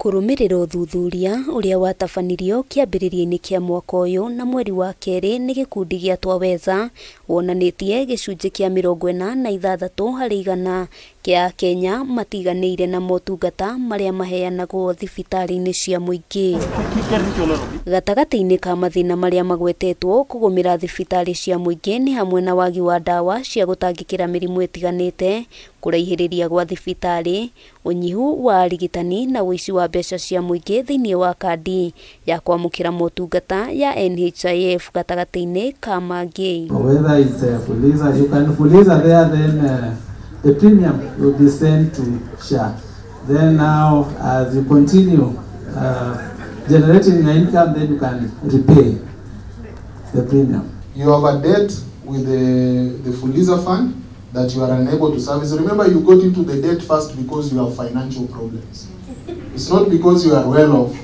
Kũrũmĩrĩra ũthuthuria ũrĩa watabanirio kĩambĩrĩria-inĩ kĩa mwaka ũyũ na mweri wa kerĩ nĩ gĩkundi gĩa Twaweza wonanĩtie gĩcunjĩ kĩa 46% kĩa Akenya matiganĩire na motungata marĩa maheanagwo thibitarĩ-inĩ cia mũingĩ. Gatagatĩ-inĩ ka mathĩna marĩa magwetetwo kũgũmĩra thibitarĩ cia mũingĩ nĩ hamwe na wagi wa ndawa cia gũtangĩkĩra mĩrimũ ĩtiganĩte, kũraihĩrĩria gwa thibitarĩ, ũnyihu wa arigitani na ũici wa mbeca cia mũingĩ thĩinĩ wa kandi ya kwamũkĩra motungata ya NHIF gatagatĩ-inĩ ka mangĩ. Whether it's Fuliza, you can Fuliza there, then the premium will be sent to SHA. Then now, as you continue generating your income, then you can repay the premium. You have a debt with the Fuliza fund that you are unable to service. Remember, you got into the debt first because you have financial problems. It's not because you are well off.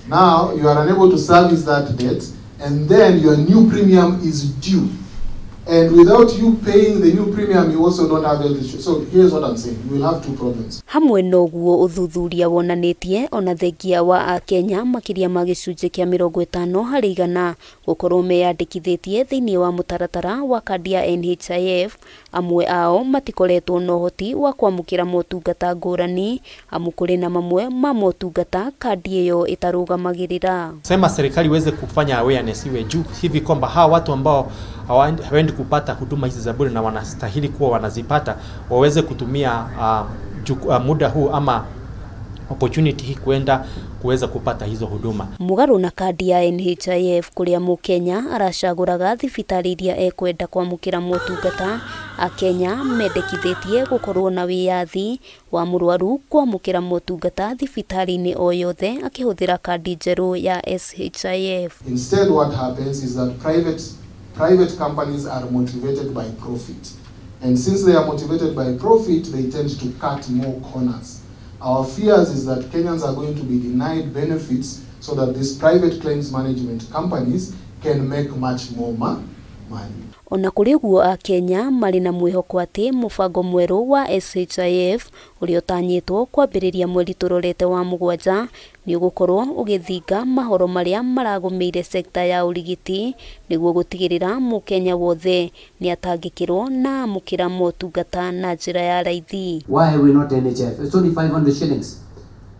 Now, you are unable to service that debt, and then your new premium is due. And without you paying the new premium, you also don't have health insurance. So here's what I'm saying. You will have two problems. Hamwe noguo ũthuthuria wonanĩtie ona thengia wa Akenya makĩria ma gĩcunjĩ kĩa 50% gũkorwo meyandĩkithĩtie thĩinĩ wa mũtaratara wa kandi ya NHIF, amwe ao matikoretwo na ũhoti wa kwamũkĩra motungata ngũrani, amu kũrĩ na mamwe ma motungata kandi ĩyo ĩtarũgamagĩrĩra. Sema serikali iweze kufanya awareness iwe juu hivi kwamba hawa watu ambao hawaendi kupata huduma hizi za bure na wanastahili kuwa wanazipata waweze kutumia muda huu ama opportunity hii kwenda kuweza kupata hizo huduma. Mũgarũ na kandi ya NHIF kũrĩa mũkenya aracagũraga thibitarĩ iria ekwenda kwamũkĩra motungata, Akenya mendekithĩtie gũkorwo na wĩyathi wa mũrwaru kwamũkĩra motungata thibitarĩ-inĩ o yothe akĩhũthĩra kandi njerũ ya SHIF. Instead, what happens is that private companies are motivated by profit. And since they are motivated by profit, they tend to cut more corners. Our fears is that Kenyans are going to be denied benefits so that these private claims management companies can make much more money. Ona kũrĩ ũguo Akenya marĩ na mwĩhoko atĩ mũbango mwerũ wa SHIF ũrĩa ũtanyĩtwo kwambĩrĩria mweri tũrorete wa 7 nĩ ũgũkorwo ũgĩthinga mahoro marĩa maragũmĩire sekta ya ũrigiti nĩguo gũtigĩrĩra mũkenya wothe nĩ atangĩkĩrwo na amũkĩra motungata na njĩra ya raithi. Why are we not NHIF? It's only 500 shillings.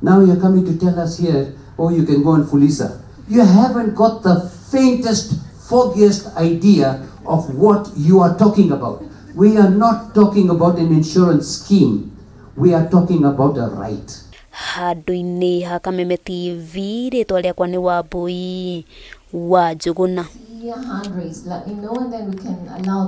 Now you're coming to tell us here, oh, you can go on Fuliza. You haven't got the faintest, foggiest idea of what you are talking about. We are not talking about an insurance scheme. We are talking about a right. Handũ-inĩ ha Kameme TV, rĩtwa rĩakwa nĩ Wambui wa Njũgũna. Hand raised. Let me know and then we can allow